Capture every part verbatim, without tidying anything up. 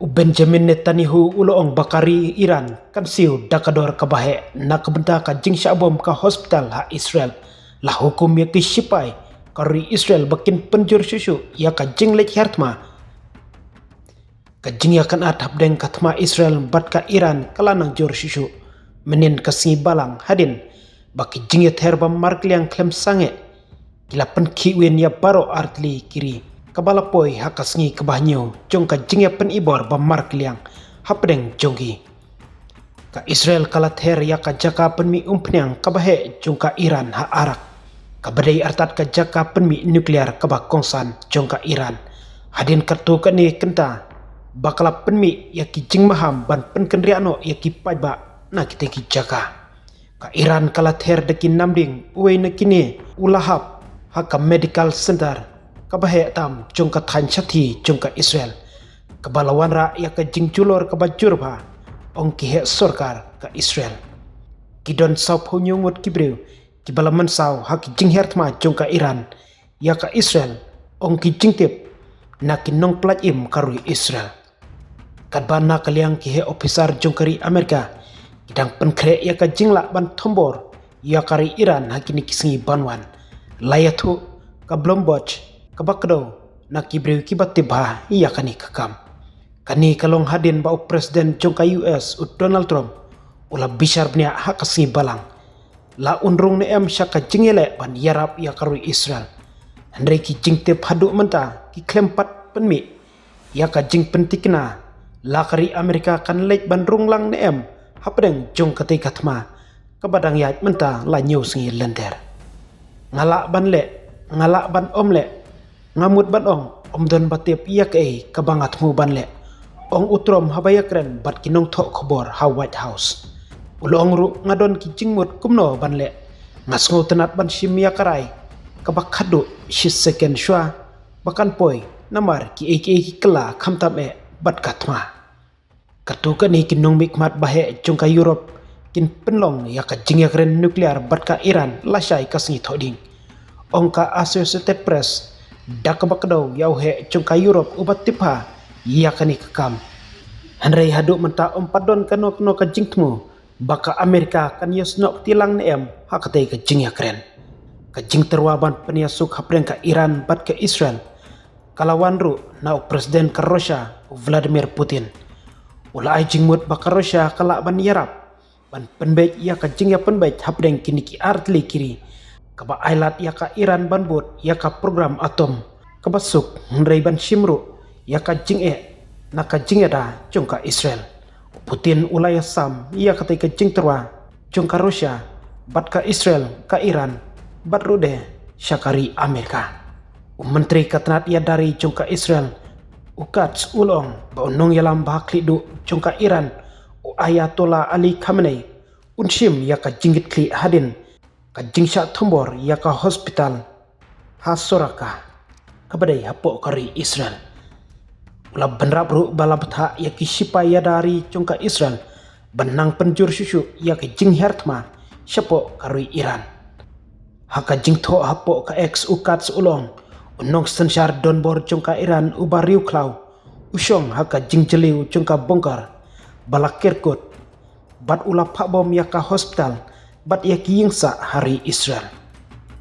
U Benjamin Netanyahu u la ong ba ka ri Iran kan siew da ka dor kaba heh na ka bynta ka jingshah bom ka hospital ha Israel. La hukum ïa ki shipai ka ri Israel ba kin pynjur shuh shuh ïa ka jingleit hiar thma. Ka jingïakynad hapdeng ka thma Israel bad ka Iran ka la nang jur shuh shuh. Mynnin ka sngi Balang hadien ba ki jingïather ba markylliang khlem sangeh ki la pynkhih win ïa baroh artylli ki ri, kaba la poi ha ka sngi kaba hynñiew jong ka jingïapynibor ba markylliang hapdeng jong ki. Ka Israel ka la ther ïa ka jaka pynmih umphniang kaba heh jong ka Iran ha Arak, kaba dei artat ka jaka pynmih nuklear kaba kongsan jong ka Iran. Hadien katto katne kynta ba ka la pynmih ïa ki jingmaham ban pynkynriah noh ïa ki paidbah na kitei ki jaka. Ka Iran ka la ther da ki namding, uwei na kine u la hap ha ka medical center kaba heh tam jong ka thaiñ shathie jong ka Israel, kaba la wanrah ïa ka jingjulor kaba jur bha, ong ki heh sorkar ka Israel. Ki don sawphew hynñiew ngut ki briew kiba la mynsaw ha ki jinghiar thma jong ka Iran ïa ka Israel, ong ki jingtip na ki nongpynlait im ka ri Israel. Katba na ka liang ki heh ophisar jong ka ri Amerika ki dang pynkhreh ïa ka jinglah ban thombor ïa ka ri Iran ha kine ki sngi ban wan, la ïathuh ka blom boj kaba kdew na ki briew kiba tip bha ïa kane ka kam. Kane ka long hadien ba u President jong ka U S u Donald Trump u la bishar bniah ha ka sngi Balang, la un rung ne em sha ka jingïaleh ban ïarap ïa ka ri Israel. Hynrei ki jingtip haduh mynta ki khlem pat pynmih ïa ka jingpyntikna la ka ri Amerika kan leit ban rung lang ne em hapdeng jong katei ka thma kaba dang ïaid mynta la hynñiew sngi lynter. Nga lah ban leh, nga lah ban ym leh, nga mut ban ong, ym don ba tip ïa kaei kaba nga thmu ban leh, ong u Trump haba ïakren bad ki nongthoh khubor ha White House. U la ong ruh, nga don ki jingmut kumno ban leh, nga sngewtynnat ban shim ïa ka rai kaba khatduh shi second shuwa ba kan poi, namar kiei kiei ki kylla khamtam eh bad ka thma. Katto katne ki nongmihkhmat ba heh jong ka Europe kin pynlong ïa ka jingïakren nuklear bad ka Iran lashai ka sngi Thohdieng, ong ka Associated Press da kaba kdew ïa u heh jong ka Europe uba tip bha ïa kane ka kam. Hynrei haduh mynta ym pat don kano kano ka jingthmu ba ka Amerika kan ïasnoh kti lang ne em ha katei ka jingïakren. Ka jingtyrwa ban pynïasuk hapdeng ka Iran bad ka Israel ka la wan ruh na u President ka Russia u Vladimir Putin. U la ai jingmut ba ka Russia ka lah ban ïarap ban pynbeit ïa ka jingïapynbeit hapdeng kine ki artylli ki ri, kaba ailad ïa ka Iran ban bud ïa ka program atom kaba suk, hynrei ban shim ruh ïa ka jingeh na ka jingïada jong ka Israel. U Putin u la ïasam ïa katei ka jingtyrwa jong ka Russia bad ka Israel, ka Iran bad ruh de sha ka ri Amerika. U Myntri ka tnat ïada ri jong ka Israel u Katz u la ong ba u nongïalam ba ha khlieh duh jong ka Iran u Ayatollah Ali Khamenei un shim ïa ka jingkitkhlieh hadien ka jingshah thombor ïa ka hospital ha Soraqa kaba dei hapoh ka ri Israel. U la bynrap ruh ba la bthah ïa ki shipai ïada ri jong ka Israel ban nang pynjur shuh shuh ïa ka jinghiar thma shapoh ka ri Iran. Ha ka jingthoh hapoh ka X u Katz u la ong, u nongsynshar donbor jong ka Iran uba riewkhlaw u shong ha ka jingjylliew jong ka bunker ba la ker kut bad u la phah bom ïa ka hospital bad ïa ki ïingsah ha ri Israel.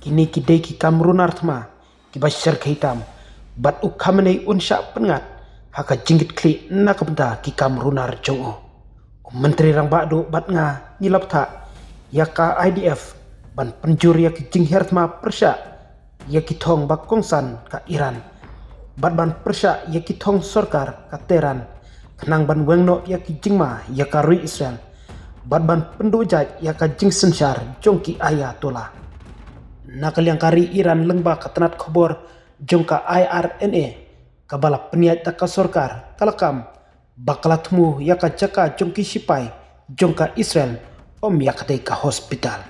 Kine ki dei ki kam runar thma kiba shyrkhei tam bad u Khamenei un shah pynngat ha ka jingkitkhlieh na ka bynta ki kam runar jong u. U Myntri Rangbah Duh bad nga ngi la bthah ïa ka I D F ban pynjur ïa ki jinghiar thma pyrshah ïa ki thong ba kongsan ka Iran bad ban pyrshah ïa ki thong sorkar ka Tehran, khnang ban weng noh ïa ki jingma ïa ka ri Israel bad ban pynduh jait ïa ka jingsynshar jong ki Ayatollah. Na ka liang ka ri Iran, lyngba ka tnat khubor jong ka I R N A kaba la pynïaid da ka sorkar ka la kam ba ka la thmu ïa ka jaka jong ki shipai jong ka Israel, ym ïa katei ka hospital.